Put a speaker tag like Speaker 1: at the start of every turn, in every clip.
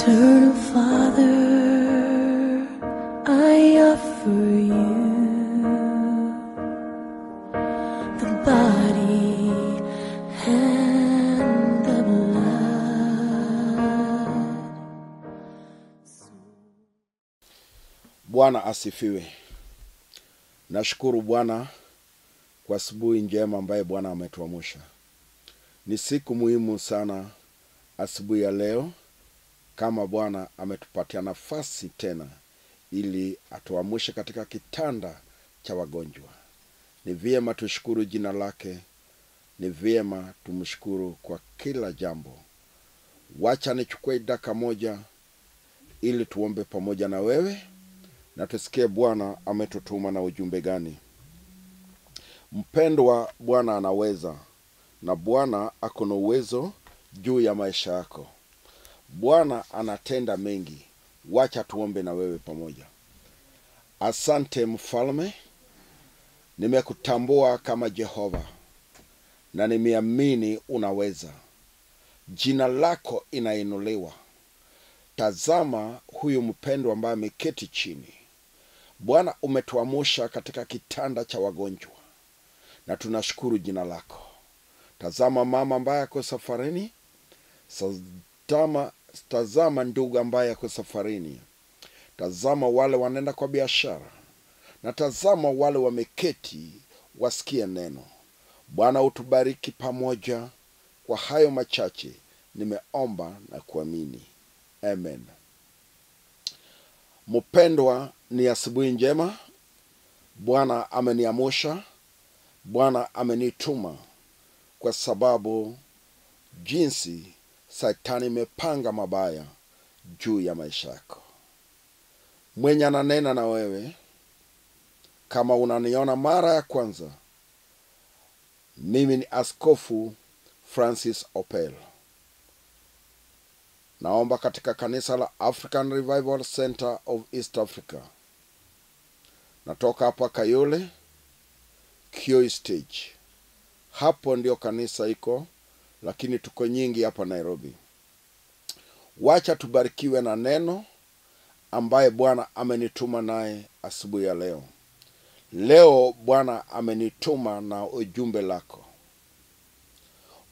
Speaker 1: Eternal Father, I offer you the body and the blood.
Speaker 2: Bwana asifiwe. Nashukuru Bwana kwa asubuhi njema ambaye Bwana ametuamsha. Ni siku muhimu sana asubuhi ya leo, kama Bwana ametupatia nafasi tena ili atuamshe katika kitanda cha wagonjwa. Ni vyema tushukuru jina lake, ni vyema tumshukuru kwa kila jambo. Wacha nichukue dakika moja ili tuombe pamoja na wewe na tusikie Bwana ametutuma na ujumbe gani. Mpendwa, Bwana anaweza na Bwana ako na uwezo juu ya maisha yako. Bwana anatenda mengi. Wacha tuombe na wewe pamoja. Asante Mfalme, nimekutambua kama Jehova na nimeamini unaweza. Jina lako inainuliwa. Tazama huyu mpendwa ambaye ameketi chini. Bwana, umetuamsha katika kitanda cha wagonjwa na tunashukuru jina lako. Tazama mama ambaye ako safarini. Tazama ndugu ambaye ako safarini. Tazama wale wanaenda kwa biashara, na tazama wale wameketi wasikie neno. Bwana, utubariki pamoja. Kwa hayo machache nimeomba na kuamini, amen. Mpendwa, ni asubuhi njema. Bwana ameniamsha, Bwana amenituma, kwa sababu jinsi Satani imepanga mabaya juu ya maisha yako. Mwenye ananena na wewe, kama unaniona mara ya kwanza, mimi ni Askofu Francis Opel. Naomba katika kanisa la African Revival Center of East Africa. Natoka hapa Kayole, Kioi Stage. Hapo ndio kanisa iko, lakini tuko nyingi hapa Nairobi. Wacha tubarikiwe na neno ambaye Bwana amenituma naye asubuhi ya leo. Leo Bwana amenituma na ujumbe lako.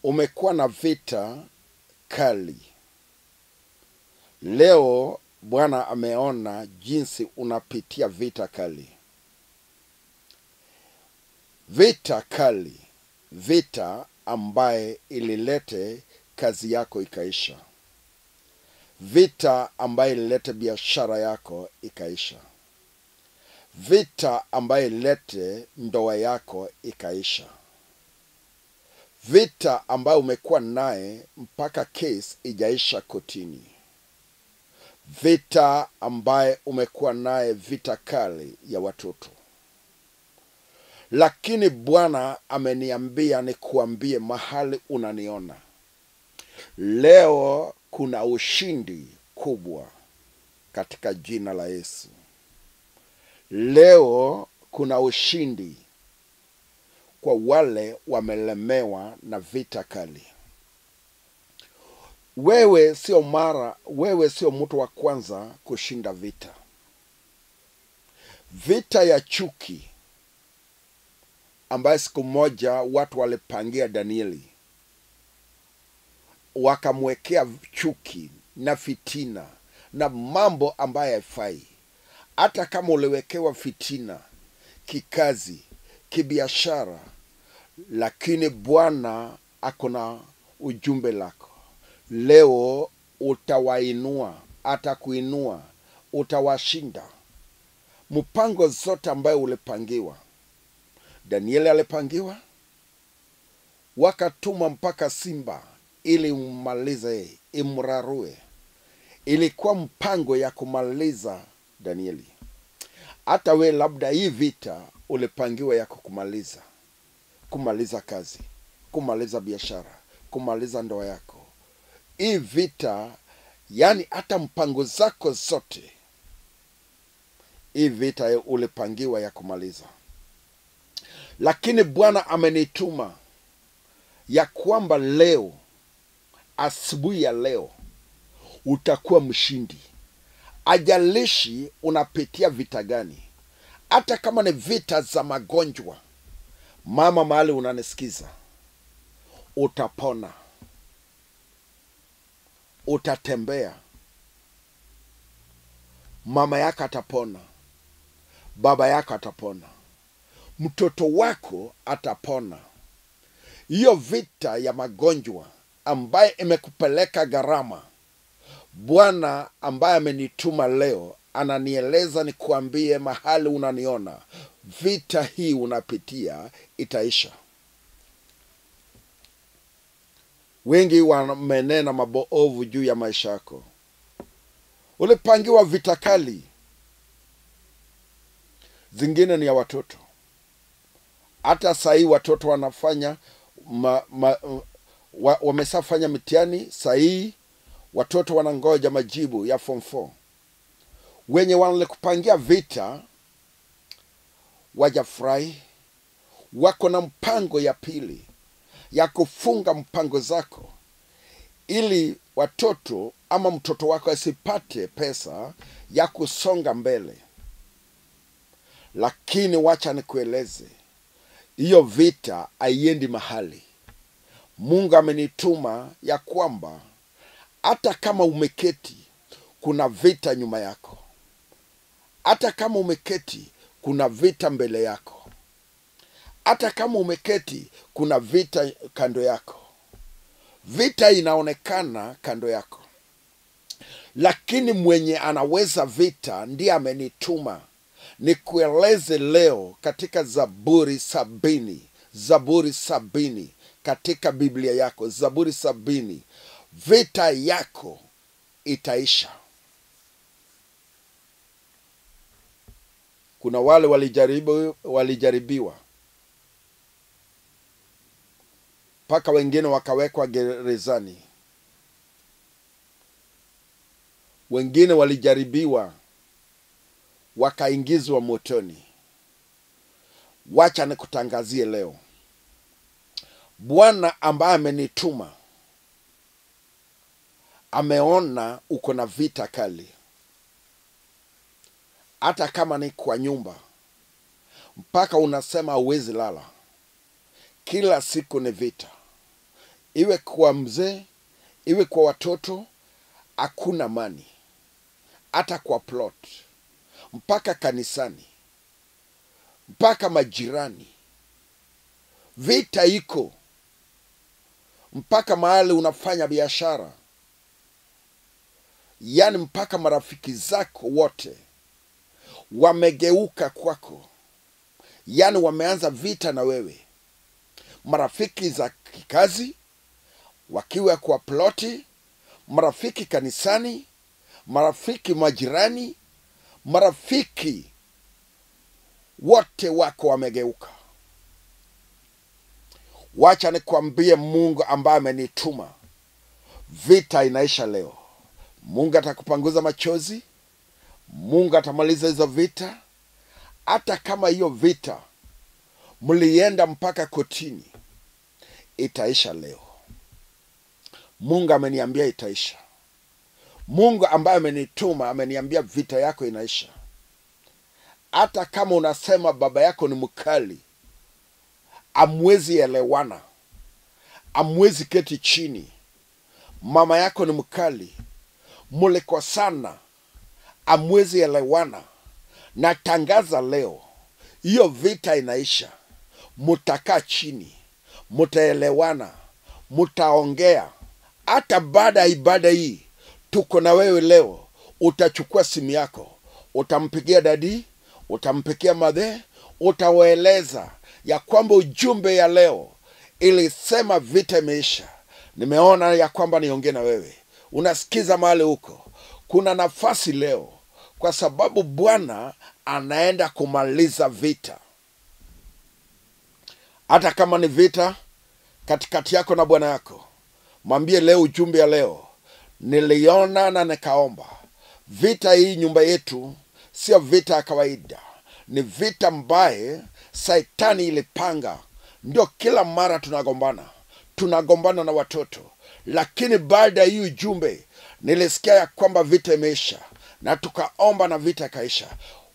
Speaker 2: Umekuwa na vita kali. Leo Bwana ameona jinsi unapitia vita kali. Vita kali, vita ambaye ililete kazi yako ikaisha. Vita ambaye ililete biashara yako ikaisha. Vita ambaye ililete ndoa yako ikaisha. Vita ambaye umekuwa naye mpaka case ijaisha kotini. Vita ambaye umekuwa naye, vita kali ya watoto. Lakini Bwana ameniambia nikuambie mahali unaniona. Leo kuna ushindi kubwa katika jina la Yesu. Leo kuna ushindi kwa wale wamelemewa na vita kali. Wewe sio mara, wewe sio mtu wa kwanza kushinda vita. Vita ya chuki ambaye siku moja watu walipangia Danieli, wakamwekea chuki na fitina na mambo ambaye haifai. Hata kama uliwekewa fitina kikazi, kibiashara, lakini Bwana akona ujumbe lako. Leo utawainua, atakuinua, utawashinda. Mpango zote ambayo ulipangiwa. Danieli alipangiwa, wakatuma mpaka simba ili umalize, imrarue. Ilikuwa mpango ya kumaliza Danieli. Hata we labda hii vita ulipangiwa ya kukumaliza. Kumaliza kazi, kumaliza biashara, kumaliza ndoa yako. Hii vita, yani hata mpango zako zote, hii vita ulipangiwa ya kumaliza. Lakini Bwana amenituma ya kwamba leo, asubuhi ya leo, Utakuwa mshindi. Ajalishi unapitia vita gani, hata kama ni vita za magonjwa. Mama mahali unanisikiza, utapona, utatembea. Mama yako atapona, baba yako atapona, mtoto wako atapona. Hiyo vita ya magonjwa ambaye imekupeleka gharama, Bwana ambaye amenituma leo ananieleza nikuambie, mahali unaniona, vita hii unapitia itaisha. Wengi wamenena mabovu juu ya maisha yako. Ulipangiwa vita kali, zingine ni ya watoto. Hata sahi watoto wanafanya wamesafanya mitihani, sahi watoto wanangoja majibu ya form 4. Wenye walikupangia vita wajafurahi, wako na mpango ya pili ya kufunga mpango zako ili watoto ama mtoto wako asipate pesa ya kusonga mbele. Lakini wacha nikueleze, hiyo vita haiendi mahali. Mungu amenituma ya kwamba hata kama umeketi kuna vita nyuma yako, hata kama umeketi kuna vita mbele yako, hata kama umeketi kuna vita kando yako. Vita inaonekana kando yako, lakini mwenye anaweza vita ndiye amenituma nikueleze leo katika Zaburi 70, Zaburi 70 katika Biblia yako, Zaburi 70, vita yako itaisha. Kuna wale walijaribiwa mpaka wengine wakawekwa gerezani. Wengine walijaribiwa wakaingizwa motoni. Wacha nikutangazie leo, Bwana ambaye amenituma ameona uko na vita kali, hata kama ni kwa nyumba, mpaka unasema huwezi lala. Kila siku ni vita, iwe kwa mzee, iwe kwa watoto, hakuna amani, hata kwa plot, mpaka kanisani, mpaka majirani. Vita iko mpaka mahali unafanya biashara, yani mpaka marafiki zako wote wamegeuka kwako, yani wameanza vita na wewe. Marafiki za kikazi wakiwa kwa ploti, marafiki kanisani, marafiki majirani, marafiki wote wako wamegeuka. Wacha nikwambie, Mungu ambaye amenituma, vita inaisha leo. Mungu atakupanguza machozi, Mungu atamaliza hizo vita. Hata kama hiyo vita mlienda mpaka kotini, itaisha leo. Mungu ameniambia itaisha. Mungu ambaye amenituma ameniambia vita yako inaisha. Hata kama unasema baba yako ni mkali, hamwezi elewana, hamwezi keti chini, mama yako ni mkali, mlikosana, hamwezi elewana, natangaza leo hiyo vita inaisha. Mutakaa chini, mutaelewana, mutaongea. Hata baada ya ibada hii tuko na wewe leo, utachukua simu yako, utampigia dadi, utampigia madhe, utawaeleza ya kwamba ujumbe ya leo ilisema vita imeisha. Nimeona ya kwamba niongee na wewe. Unasikiza mahali huko, kuna nafasi leo, kwa sababu Bwana anaenda kumaliza vita. Hata kama ni vita katikati yako na bwana yako, mwambie leo ujumbe ya leo, niliona na nikaomba. Vita hii nyumba yetu sio vita ya kawaida, ni vita ambaye Saitani ilipanga. Ndio kila mara tunagombana na watoto. Lakini baada ya hii ujumbe Nilisikia ya kwamba vita imeisha, na tukaomba na vita ikaisha.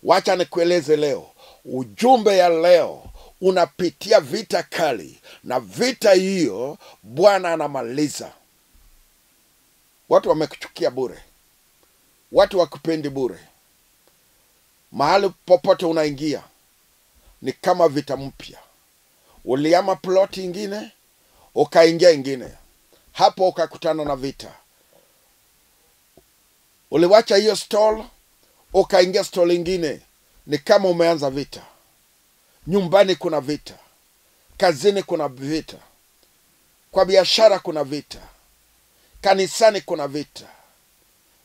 Speaker 2: Wacha nikueleze leo, ujumbe ya leo unapitia vita kali, na vita hiyo Bwana anamaliza. Watu wamekuchukia bure, watu wakupendi bure. Mahali popote unaingia ni kama vita mpya. Uliama ploti ingine, ukaingia ingine, hapo ukakutana na vita. Uliwacha hiyo stall, ukaingia stall ingine, ni kama umeanza vita. Nyumbani kuna vita, kazini kuna vita, kwa biashara kuna vita, kanisani kuna vita,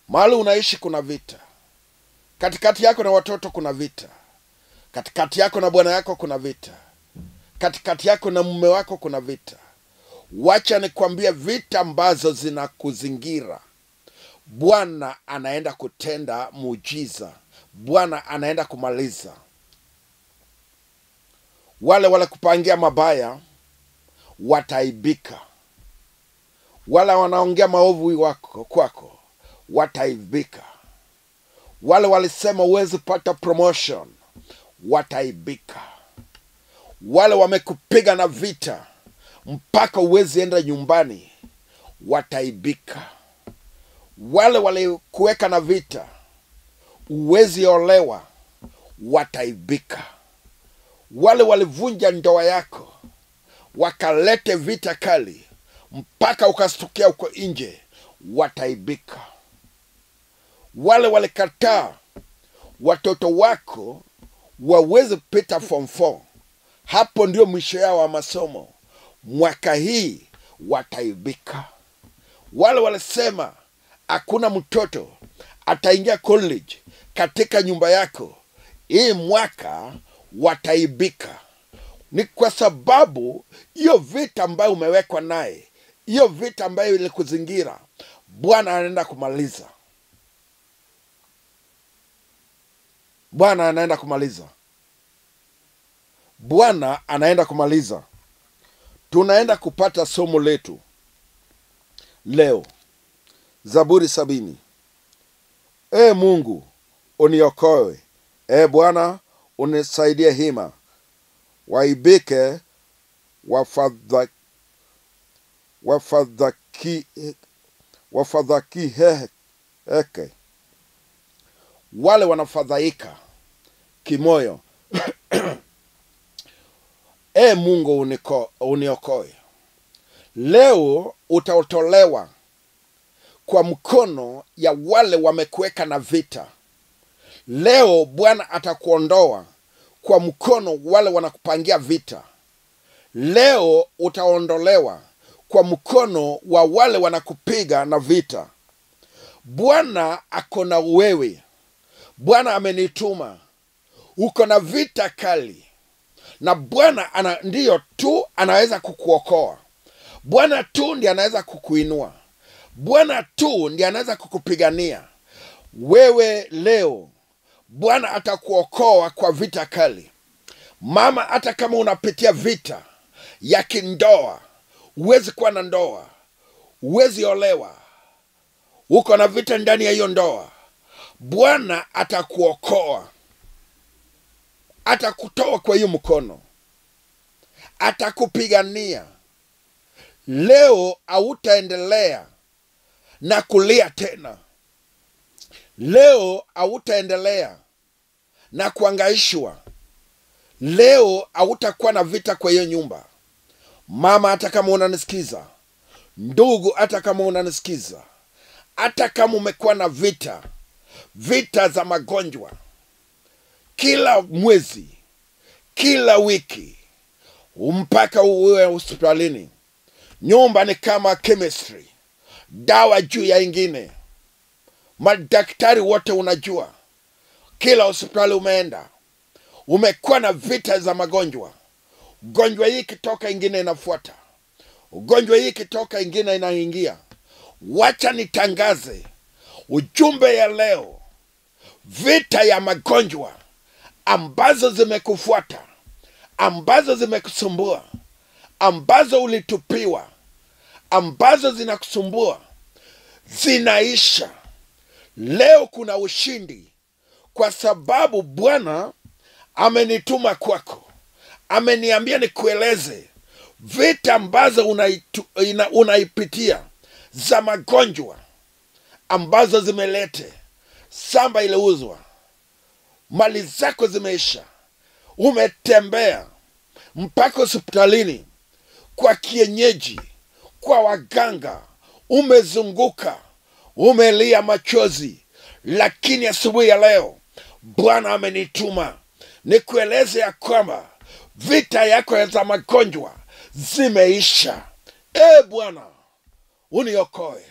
Speaker 2: mahali unaishi kuna vita, katikati yako na watoto kuna vita, katikati yako na bwana yako kuna vita, katikati yako na mume wako kuna vita. Wacha nikwambie, vita ambazo zinakuzingira, Bwana anaenda kutenda muujiza. Bwana anaenda kumaliza. Wale wale kupangia mabaya wataibika. Wale wanaongea maovu wako kwako wataibika. Wale walisema huwezi pata promotion wataibika. Wale wamekupiga na vita mpaka huwezi enda nyumbani wataibika. Wale walikuweka na vita huwezi olewa wataibika. Wale walivunja ndoa yako wakalete vita kali mpaka ukastukia uko nje wataibika. Wale walikataa watoto wako waweze pita form 4, hapo ndio mwisho yao wa masomo, mwaka hii wataibika. Wale walisema hakuna mtoto ataingia college katika nyumba yako hii mwaka wataibika. Ni kwa sababu hiyo vita ambayo umewekwa naye, hiyo vita ambayo ilikuzingira, Bwana anaenda kumaliza. Bwana anaenda kumaliza. Bwana anaenda kumaliza. Tunaenda kupata somo letu leo, Zaburi 70. E Mungu, uniokoe. E Bwana, unisaidie hima. Waibike wafadhaki wale wanafadhaika kimoyo. E Mungu, uniokoe. Leo utaotolewa kwa mkono ya wale wamekuweka na vita. Leo Bwana atakuondoa kwa mkono wale wanakupangia vita. Leo utaondolewa kwa mkono wa wale wanakupiga na vita. Bwana ako na wewe. Bwana amenituma. Uko na vita kali, na Bwana ndiyo tu anaweza kukuokoa. Bwana tu ndiye anaweza kukuinua. Bwana tu ndiye anaweza kukupigania wewe. Leo Bwana atakuokoa kwa vita kali. Mama, hata kama unapitia vita ya kindoa, huwezi kuwa na ndoa, huwezi olewa, uko na vita ndani ya hiyo ndoa, Bwana atakuokoa. Atakutoa kwa hiyo mkono, atakupigania. Leo hautaendelea na kulia tena. Leo hautaendelea na kuangaishwa. Leo hautakuwa na vita kwa hiyo nyumba. Mama, hata kama unanisikiza, ndugu, hata kama unanisikiza, hata kama umekuwa na vita, vita za magonjwa, kila mwezi, kila wiki, mpaka uwe hospitalini, nyumba ni kama chemistry, dawa juu ya ingine, madaktari wote unajua, kila hospitali umeenda, umekuwa na vita za magonjwa. Ugonjwa hii kitoka ingine inafuata, ugonjwa hii kitoka ingine inaingia. Wacha nitangaze ujumbe ya leo, vita ya magonjwa ambazo zimekufuata, ambazo zimekusumbua, ambazo ulitupiwa, ambazo zinakusumbua, zinaisha. Leo kuna ushindi kwa sababu Bwana amenituma kwako. Ameniambia nikueleze vita ambazo unaipitia za magonjwa ambazo zimelete, samba iliuzwa, mali zako zimeisha, umetembea mpaka hospitalini, kwa kienyeji, kwa waganga, umezunguka, umelia machozi, lakini asubuhi ya leo Bwana amenituma nikueleze ya kwamba vita yako za magonjwa zimeisha. Bwana, uniokoe,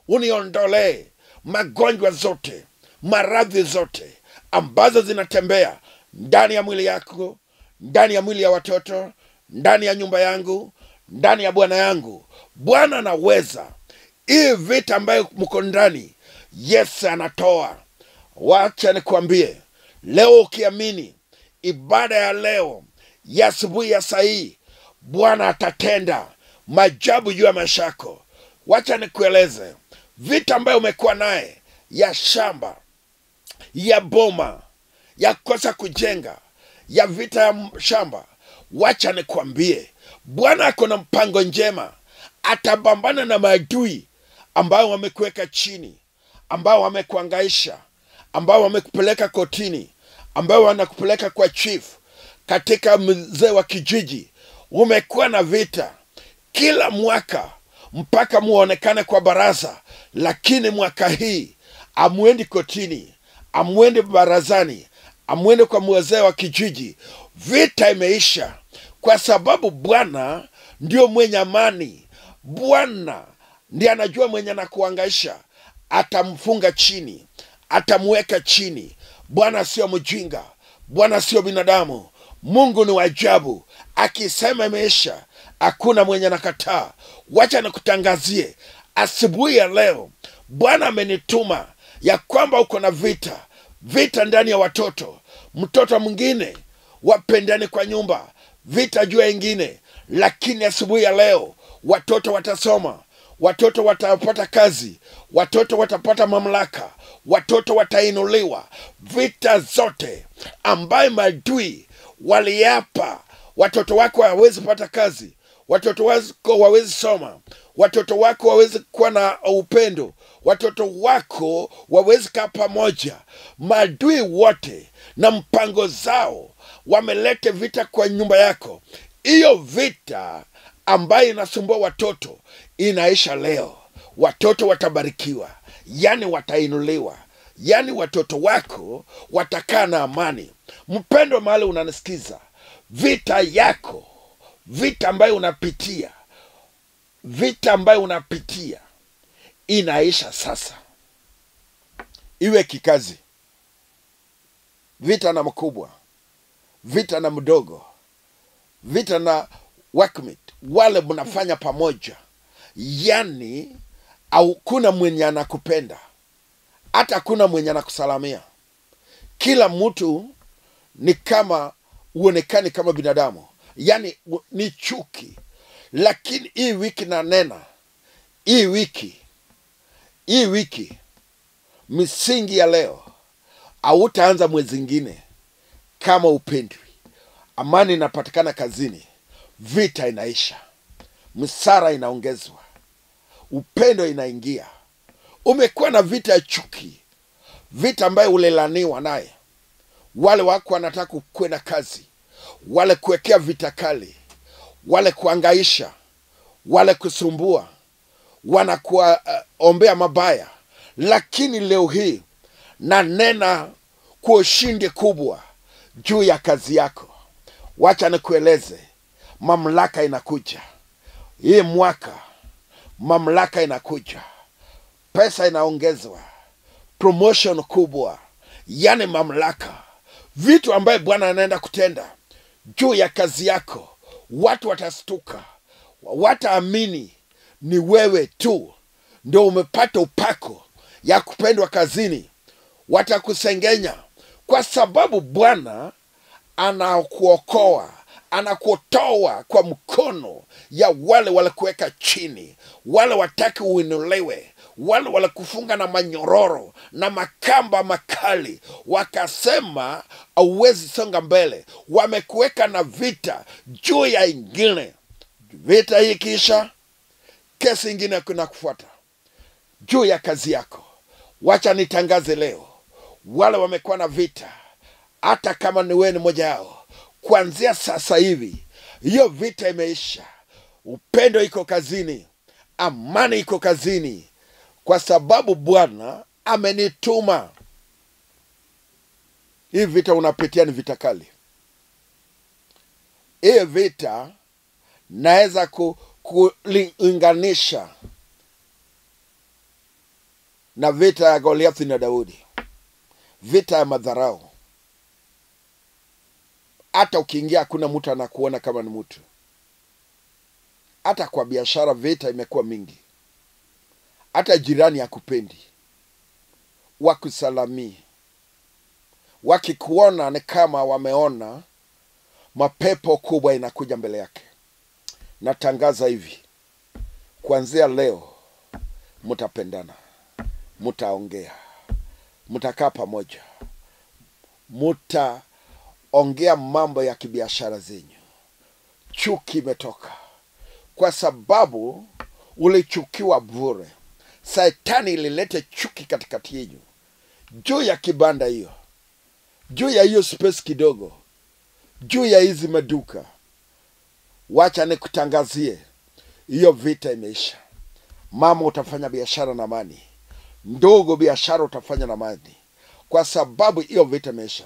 Speaker 2: uniondolee magonjwa zote, maradhi zote ambazo zinatembea ndani ya mwili yako, ndani ya mwili ya watoto, ndani ya nyumba yangu, ndani ya bwana yangu. Bwana anaweza. Hii vita ambayo mko ndani, Yesu anatoa. Wacha nikuambie, leo ukiamini ibada ya leo ya asubuhi ya saa hii, Bwana atatenda maajabu juu ya maisha yako. Wacha nikueleze, vita ambayo umekuwa naye ya shamba, ya boma, ya kosa kujenga, ya vita ya shamba, wacha nikuambie, Bwana ako na mpango njema. Atapambana na maadui ambao wamekuweka chini, ambao wamekuangaisha, ambao wamekupeleka kotini, ambao wanakupeleka kwa chief, katika mzee wa kijiji. Umekuwa na vita kila mwaka mpaka muonekane kwa baraza, lakini mwaka hii amuendi kotini, amuendi barazani, amuendi kwa mzee wa kijiji. Vita imeisha kwa sababu Bwana ndio mwenye amani. Bwana ndiye anajua mwenye anakuangaisha, atamfunga chini, atamweka chini. Bwana sio mjinga, Bwana sio binadamu. Mungu ni wa ajabu. Akisema imeisha, hakuna mwenye anakataa. Wacha nikutangazie asubuhi ya leo, Bwana amenituma ya kwamba uko na vita, vita ndani ya watoto, mtoto mwingine wapendane kwa nyumba, vita juu ya ingine. Lakini asubuhi ya leo watoto watasoma, watoto watapata kazi, watoto watapata mamlaka, watoto watainuliwa. Vita zote ambaye maadui waliapa watoto wako hawawezi pata kazi, watoto wako hawawezi soma, watoto wako hawawezi kuwa na upendo, watoto wako hawawezi kaa pamoja, maadui wote na mpango zao wamelete vita kwa nyumba yako. Hiyo vita ambayo inasumbua watoto inaisha leo. Watoto watabarikiwa, yani watainuliwa, yani watoto wako watakaa na amani. Mpendwa mahali unanisikiza, vita yako, vita ambayo unapitia, vita ambayo unapitia inaisha sasa. Iwe kikazi, vita na mkubwa, vita na mdogo, vita na workmate, wale mnafanya pamoja, yani au kuna mwenye anakupenda, hata kuna mwenye anakusalamia. Kila mtu ni kama uonekane kama binadamu, yani ni chuki. Lakini hii wiki nanena, hii wiki misingi ya leo, hautaanza mwezi mwingine kama upendwi. Amani inapatikana kazini, vita inaisha, msara inaongezwa, upendo inaingia. Umekuwa na vita ya chuki, vita ambayo ulilaniwa naye. Wale wako wanataka kwenda kazi, wale kuwekea vita kali, wale kuangaisha, wale kusumbua, wanakuombea mabaya. Lakini leo hii nanena kwa ushindi kubwa juu ya kazi yako. Wacha nikueleze, mamlaka inakuja hii mwaka, mamlaka inakuja, pesa inaongezwa, promotion kubwa, yani mamlaka, vitu ambaye Bwana anaenda kutenda juu ya kazi yako. Watu watastuka, wataamini ni wewe tu ndio umepata upako ya kupendwa kazini. Watakusengenya kwa sababu Bwana anakuokoa, anakutoa kwa mkono ya wale walikuweka chini, wale wataki uinuliwe, Wale walikufunga na manyororo na makamba makali, wakasema hauwezi songa mbele. Wamekuweka na vita juu ya ingine. Vita hii kisha kesi ingine kuna kufuata juu ya kazi yako. Wacha nitangaze leo, wale wamekuwa na vita, hata kama ni wewe ni mmoja wao, kuanzia sasa hivi hiyo vita imeisha. Upendo iko kazini, amani iko kazini, kwa sababu Bwana amenituma. Hii vita unapitia ni vita kali. Hii vita naweza kulinganisha na vita ya Goliathi na Daudi, vita ya madharau. Hata ukiingia hakuna mtu anakuona kama ni mtu. Hata kwa biashara vita imekuwa mingi. Hata jirani hakupendi, wakusalamii, wakikuona ni kama wameona mapepo kubwa inakuja mbele yake. Natangaza hivi, kuanzia leo mtapendana, mtaongea, mtakaa pamoja, mtaongea mambo ya kibiashara zenyu. Chuki imetoka, kwa sababu ulichukiwa bure. Satani ililete chuki katikati yenu, juu ya kibanda hiyo, juu ya hiyo space kidogo, juu ya hizi maduka. Wacha nikutangazie, hiyo vita imeisha. Mama, utafanya biashara na amani. Ndugu, biashara utafanya na amani, kwa sababu hiyo vita imeisha.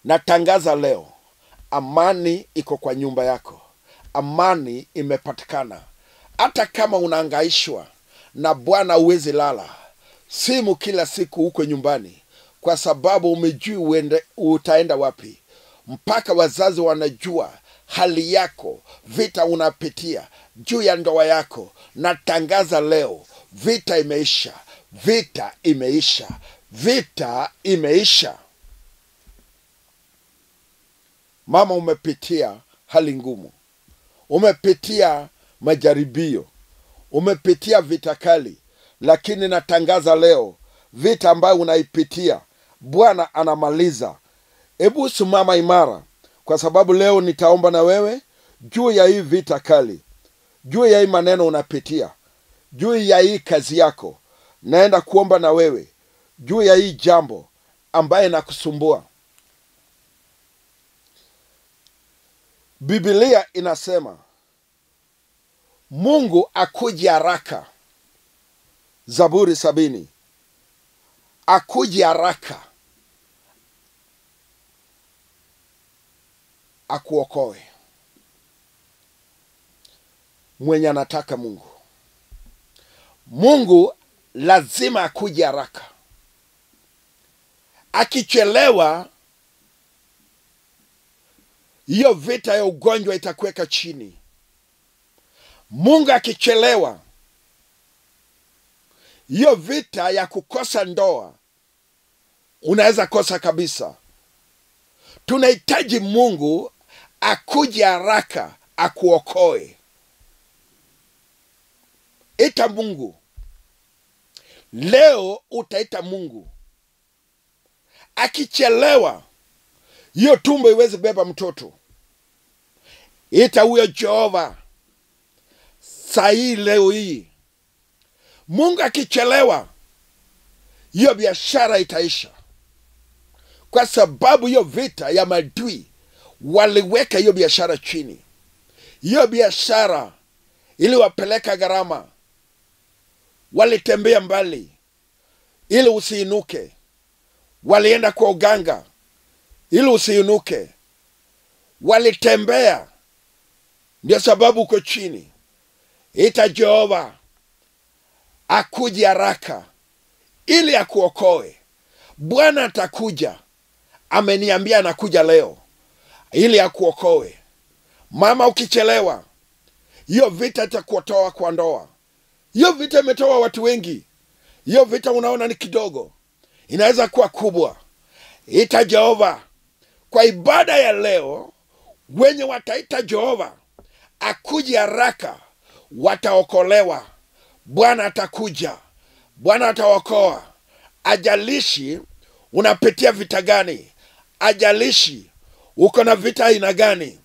Speaker 2: Natangaza leo, amani iko kwa nyumba yako. Amani imepatikana. Hata kama unahangaishwa na Bwana huwezi lala, simu kila siku huko nyumbani, kwa sababu umejui utaenda wapi. Mpaka wazazi wanajua hali yako, vita unapitia juu ya ndoa yako. Natangaza leo, vita imeisha, vita imeisha, vita imeisha. Mama, umepitia hali ngumu, umepitia majaribio, umepitia vita kali, lakini natangaza leo, vita ambayo unaipitia Bwana anamaliza. Hebu simama imara, kwa sababu leo nitaomba na wewe juu ya hii vita kali, juu ya hii maneno unapitia, juu ya hii kazi yako. Naenda kuomba na wewe juu ya hii jambo ambaye nakusumbua. Biblia inasema Mungu akuje haraka. Zaburi 70. Akuje haraka akuokoe. Mwenye anataka Mungu, Mungu lazima akuje haraka. Akichelewa, hiyo vita ya ugonjwa itakuweka chini. Mungu akichelewa, hiyo vita ya kukosa ndoa unaweza kosa kabisa. Tunahitaji Mungu akuje haraka akuokoe. Ita Mungu leo, utaita Mungu. Akichelewa, hiyo tumbo iwezi beba mtoto. Ita huyo Jehova saa leo hii. Mungu akichelewa, hiyo biashara itaisha, kwa sababu hiyo vita ya madui waliweka hiyo biashara chini. Hiyo biashara iliwapeleka gharama, walitembea mbali ili usiinuke, walienda kwa uganga ili usiinuke, walitembea, ndio sababu uko chini. Ita Jehova akuje haraka ili akuokoe. Bwana atakuja, ameniambia anakuja leo ili akuokoe. Mama, ukichelewa, hiyo vita itakutoa kwa ndoa. Hiyo vita imetoa watu wengi. Hiyo vita unaona ni kidogo, inaweza kuwa kubwa. Ita Jehova kwa ibada ya leo. Wenye wataita Jehova akuje haraka wataokolewa. Bwana atakuja, Bwana ataokoa. Ajalishi unapitia vita gani, ajalishi uko na vita aina gani,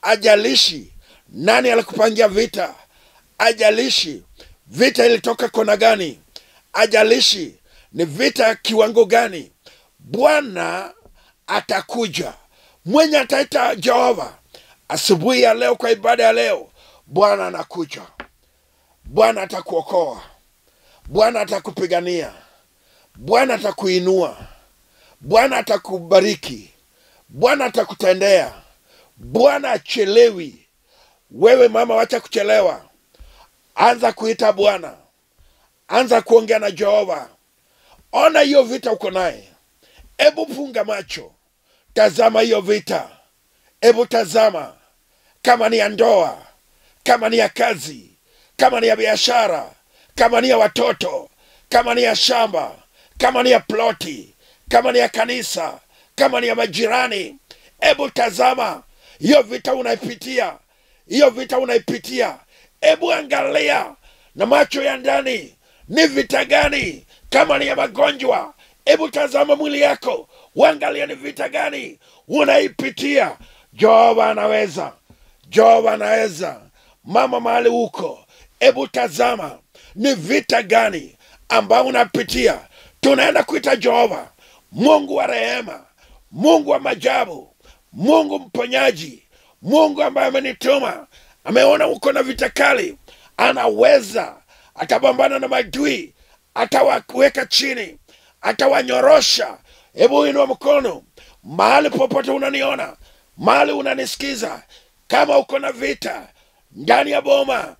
Speaker 2: ajalishi nani alikupangia vita, ajalishi vita ilitoka kona gani, ajalishi ni vita kiwango gani, Bwana atakuja. Mwenye ataita Jehova asubuhi ya leo kwa ibada ya leo, Bwana anakuja. Bwana atakuokoa, Bwana atakupigania, Bwana atakuinua, Bwana atakubariki, Bwana atakutendea. Bwana achelewi. Wewe mama, wacha kuchelewa. Anza kuita Bwana, anza kuongea na Jehova. Ona hiyo vita uko naye, ebu funga macho, tazama hiyo vita. Ebu tazama kama ni ya ndoa, kama ni ya kazi, kama ni ya biashara, kama ni ya watoto, kama ni ya shamba, kama ni ya ploti, kama ni ya kanisa, kama ni ya majirani. Ebu tazama hiyo vita unaipitia, hiyo vita unaipitia. Ebu angalia na macho ya ndani, ni vita gani? Kama ni ya magonjwa, ebu tazama mwili yako, uangalie ni vita gani unaipitia. Jehova anaweza, Jehova anaweza. Mama mahali uko, ebu tazama ni vita gani ambayo unapitia. Tunaenda kuita Jehova, Mungu wa rehema, Mungu wa majabu, Mungu mponyaji, Mungu ambaye amenituma. Ameona uko na vita kali, anaweza, atapambana na maadui, atawaweka chini, atawanyorosha. Hebu inua mkono mahali popote unaniona, mahali unanisikiza, kama uko na vita ndani ya boma,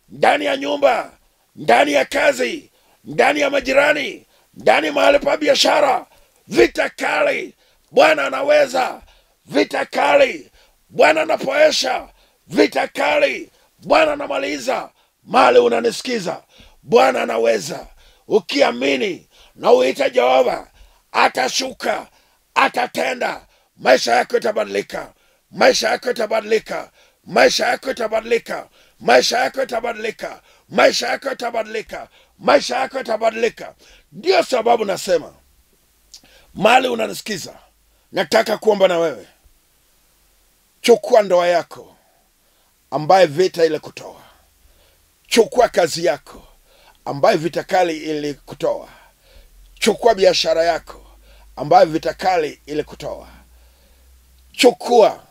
Speaker 2: ndani ya nyumba, ndani ya kazi, ndani ya majirani, ndani mahali pa biashara, vita kali, Bwana anaweza. Vita kali, Bwana anapoesha. Vita kali, Bwana anamaliza. Mahali unanisikiza, Bwana anaweza. Ukiamini na uite Jehova, atashuka, atatenda. Maisha yako itabadilika, maisha yako itabadilika, maisha yako itabadilika, maisha yako itabadilika, maisha yako itabadilika, maisha yako itabadilika. Ndio sababu nasema mahali unanisikiza, nataka kuomba na wewe. Chukua ndoa yako ambaye vita ile kutoa, chukua kazi yako ambaye vita kali ili kutoa, chukua biashara yako ambaye vita kali ili kutoa. Chukua,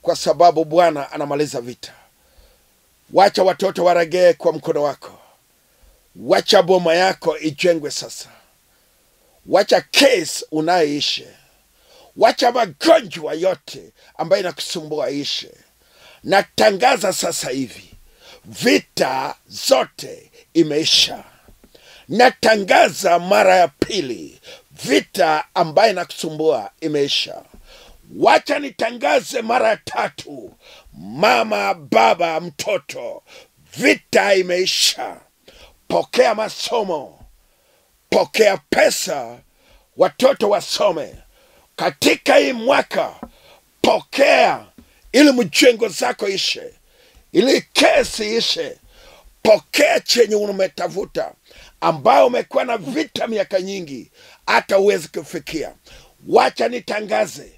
Speaker 2: kwa sababu Bwana anamaliza vita. Wacha watoto waregee kwa mkono wako, wacha boma yako ijengwe sasa, wacha case unayoishi, wacha magonjwa yote ambayo inakusumbua ishe. Natangaza sasa hivi vita zote imeisha. Natangaza mara ya pili, vita ambayo inakusumbua imeisha. Wacha nitangaze mara ya tatu, mama, baba, mtoto, vita imeisha. Pokea masomo, pokea pesa, watoto wasome katika hii mwaka. Pokea ili mjengo zako ishe, ili kesi ishe. Pokea chenye umetafuta, ambao umekuwa na vita miaka nyingi hata huwezi kufikia. Wacha nitangaze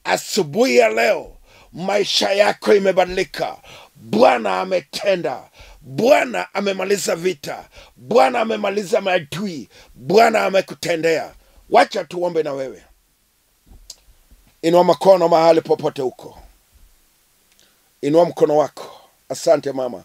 Speaker 2: asubuhi ya leo, maisha yako imebadilika. Bwana ametenda, Bwana amemaliza vita, Bwana amemaliza maadui, Bwana amekutendea. Wacha tuombe na wewe. Inua mkono mahali popote huko, inua mkono wako. Asante mama,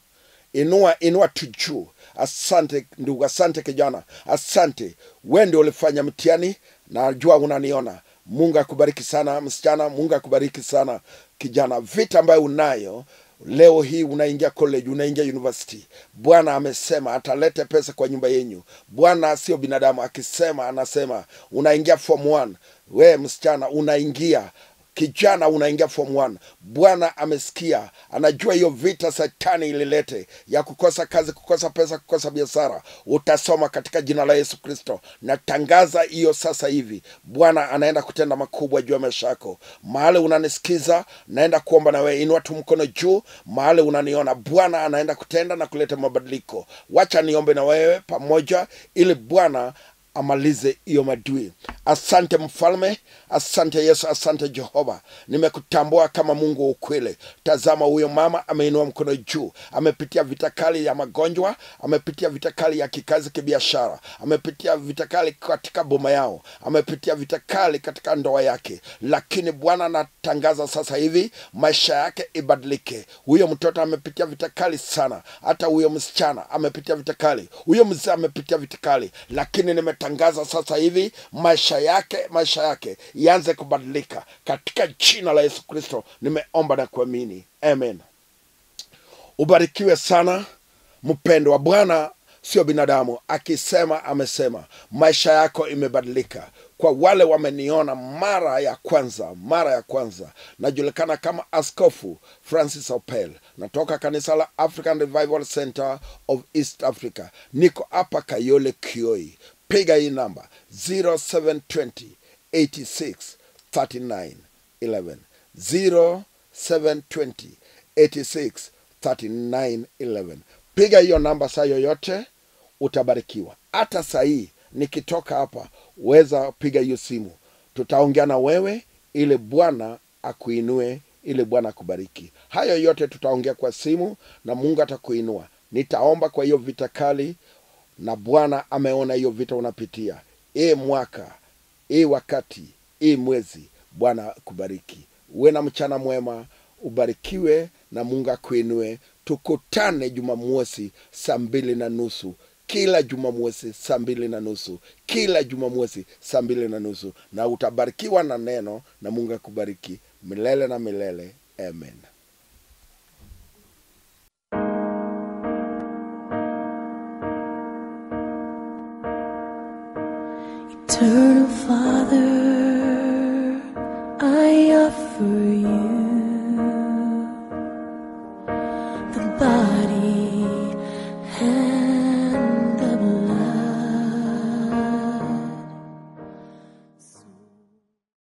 Speaker 2: inua, inua tujuu. Asante ndugu, asante kijana, asante. Wewe ndio ulifanya mtihani, najua unaniona. Mungu akubariki sana msichana, Mungu akubariki sana kijana. Vita ambayo unayo leo hii, unaingia college, unaingia university, Bwana amesema atalete pesa kwa nyumba yenyu. Bwana sio binadamu, akisema anasema. Unaingia form 1, we msichana unaingia Kijana unaingia form 1, Bwana amesikia, anajua hiyo vita satani ililete ya kukosa kazi, kukosa pesa, kukosa biashara. Utasoma katika jina la Yesu Kristo. Natangaza hiyo sasa hivi, Bwana anaenda kutenda makubwa juu ya maisha yako. Mahali unanisikiza, naenda kuomba na wewe, inua tu mkono juu. Mahali unaniona, Bwana anaenda kutenda na kuleta mabadiliko. Wacha niombe na wewe pamoja, ili Bwana amalize hiyo madui. Asante Mfalme, asante Yesu, asante Jehova. Nimekutambua kama Mungu wa ukweli. Tazama huyo mama ameinua mkono juu, amepitia vita kali ya magonjwa, amepitia vita kali ya kikazi, kibiashara, amepitia vita kali katika boma yao, amepitia vita kali katika ndoa yake, lakini Bwana anatangaza sasa hivi maisha yake ibadilike. Huyo mtoto amepitia vita kali sana, hata huyo msichana amepitia vita kali, huyo mzee amepitia vita kali, lakini nimetangaza sasa hivi maisha yake ianze kubadilika katika jina la Yesu Kristo. Nimeomba na kuamini, amen. Ubarikiwe sana mpendwa. Bwana sio binadamu, akisema amesema. Maisha yako imebadilika. Kwa wale wameniona mara ya kwanza, najulikana kama Askofu Francis Opel, natoka kanisa la African Revival Center of East Africa. Niko hapa Kayole Kioi. Piga hii namba 0720 86 39 11, 0720 86 39 11. Piga hiyo namba saa yoyote, utabarikiwa. Hata saa hii nikitoka hapa, weza piga hiyo simu, tutaongea na wewe ili Bwana akuinue, ili Bwana akubariki. Hayo yote tutaongea kwa simu na Mungu atakuinua. Nitaomba kwa hiyo vita kali, na Bwana ameona hiyo vita unapitia. Hii mwaka, hii wakati, hii mwezi, Bwana akubariki. Uwe na mchana mwema, ubarikiwe na Mungu akuinue. Tukutane Jumamosi 2:30. Kila Jumamosi 2:30. Kila Jumamosi 2:30. Na utabarikiwa na neno, na Mungu akubariki milele na milele. Amen.
Speaker 1: Eternal Father, I offer you